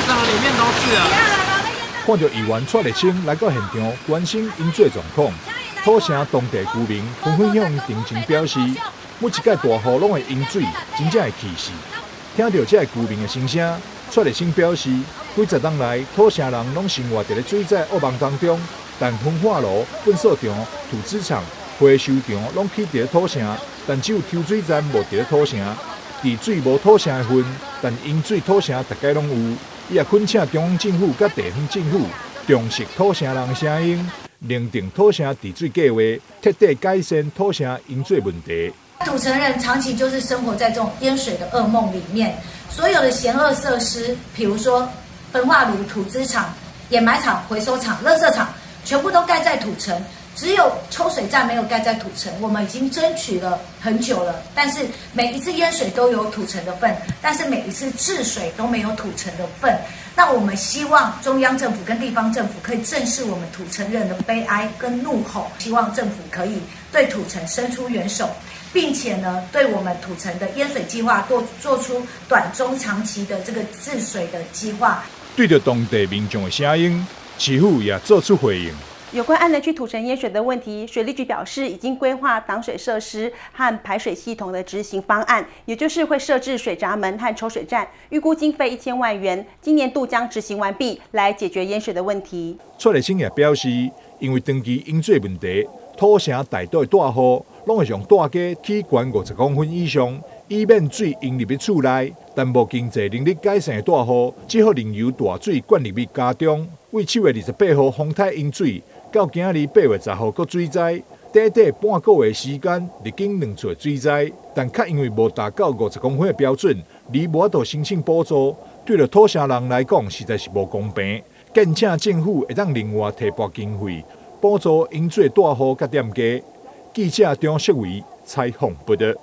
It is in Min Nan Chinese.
整个裡面都是啊。看著議員蔡麗清來到現場關心淹水狀況，土城當地居民紛紛向陳情表示，每一屆大雨攏會淹水，真正會氣死。聽著這个居民的心聲，蔡麗清表示，幾十冬來土城人攏生活佇咧水災噩夢當中，但焚化爐、糞掃場、土資廠、回收場攏起佇咧土城，但只有抽水站無佇咧土城。治水無土城的份，但淹水土城逐家攏有。伊也懇請中央政府佮地方政府重視土城人的聲音，擬定土城治水計劃，徹底改善土城淹水問題。土城人長期就是生活在這種淹水的噩夢裡面，所有的嫌惡設施，譬如說焚化爐、土資廠、掩埋場、回收廠、垃圾場，全部都蓋在土城，只有抽水站沒有蓋在土城。我們已經爭取了很久了，但是每一次淹水都有土城的份，但是每一次治水都沒有土城的份。那我們希望中央政府跟地方政府可以正視我們土城人的悲哀跟怒吼，希望政府可以對土城伸出援手，並且呢，對我們土城的淹水計劃做出短、中、長期的這個治水的計劃。對著當地民眾的聲音，市府也做出回應。有關安南區土城淹水的問題，水利局表示已經規劃擋水設施和排水系統的執行方案，也就是會設置水閘門和抽水站，預估經費1000萬元，今年度將執行完畢，來解決淹水的問題。蔡麗清也表示，因為長期淹水問題，土城大多的大雨攏會讓大家起懸50公分以上，以免水淹入去厝內。但無經濟能力改善的大戶，只好任由大水灌入去家中。為7月28號風颱淹水，到今仔日8月10號閣水災，短短半個月時間，歷經兩次水災，但卻因為無達到50公分的標準，而無法度申請補助，對著土城人來講，實在是無公平。懇請政府會當另外提撥經費，補助淹水大戶佮店家。記者張世維採訪報導。